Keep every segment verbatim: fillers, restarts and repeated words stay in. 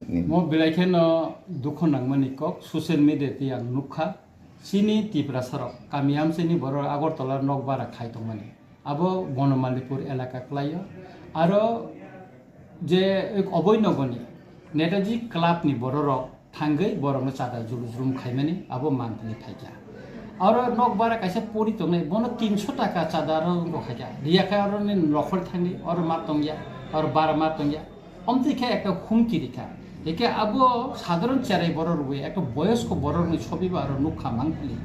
Mo belai kheno dukho nangmani kok, social media twi ang nukha, chini Tiprasarok, kami amchaini borok Agartala nok bara khai tongmani. Abo Bonomalipur elaka kwlaio. Aro je Oboinogoni Netaji Club ni bororok thangwi borokno chada julu julum khaimani abo mantwini phaikha. Aro nok bara kaisa pori tongnai, bono tinso taka chada aro wngkha khaikha. Riya khe aro ni nokhor thangwi oro ma tongya, oro bara ma tongya. Omtwi khe ekta humki rikha. Hikhe abo sadharon cherai borok rwui ekta boyosko borokni sobi ba aro nukha mangpili.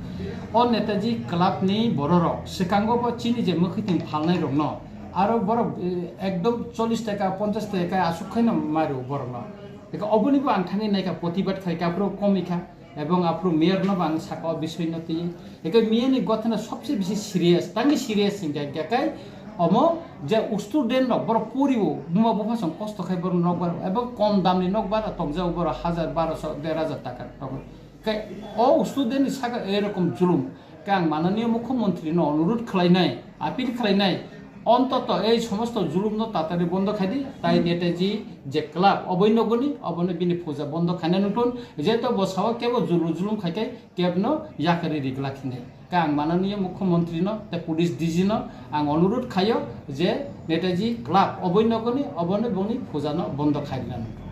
O Netaji Club ni bororok swkango bo chini je mwkhwtwng phalnairokno aro borok, eh, ekdom chollish taka, ponchash taka aswk khaino mario borokno. Hikhe oboni bo ang thangwi naikha, protibad khaikha, aphuru komikha. Ebong aphuru mayor no bo ang saka o bisoi no twi. Hikhe mayor ni gothana sobse bisi serious, tangwi serious hingkha hingkha khe omo je student rok borok porio, buma bupha song kosto khai borok nok bara, ebong kom dam ni nok bara tongjago borok hajar, barosho, der hajar taka tongo. Khe o student ni saka erokom julum. Khe ang mananiya mukhyamantri no onurudh khlainai, appeal khlainai, ontoto ei somosto julum no tatari bondo khaidi, tai Netaji je club oboi nogoni, obono bini puja bondo khaina nukthun, jeto bo sao kebo julu julum khaikai kebno yakari rigla khinai. Khe ang mananiya mukhyamantri no, tei police D G no ang onurudh khaio je Netaji club oboi nogoni, obono boni puja no bondo khairina nukthun.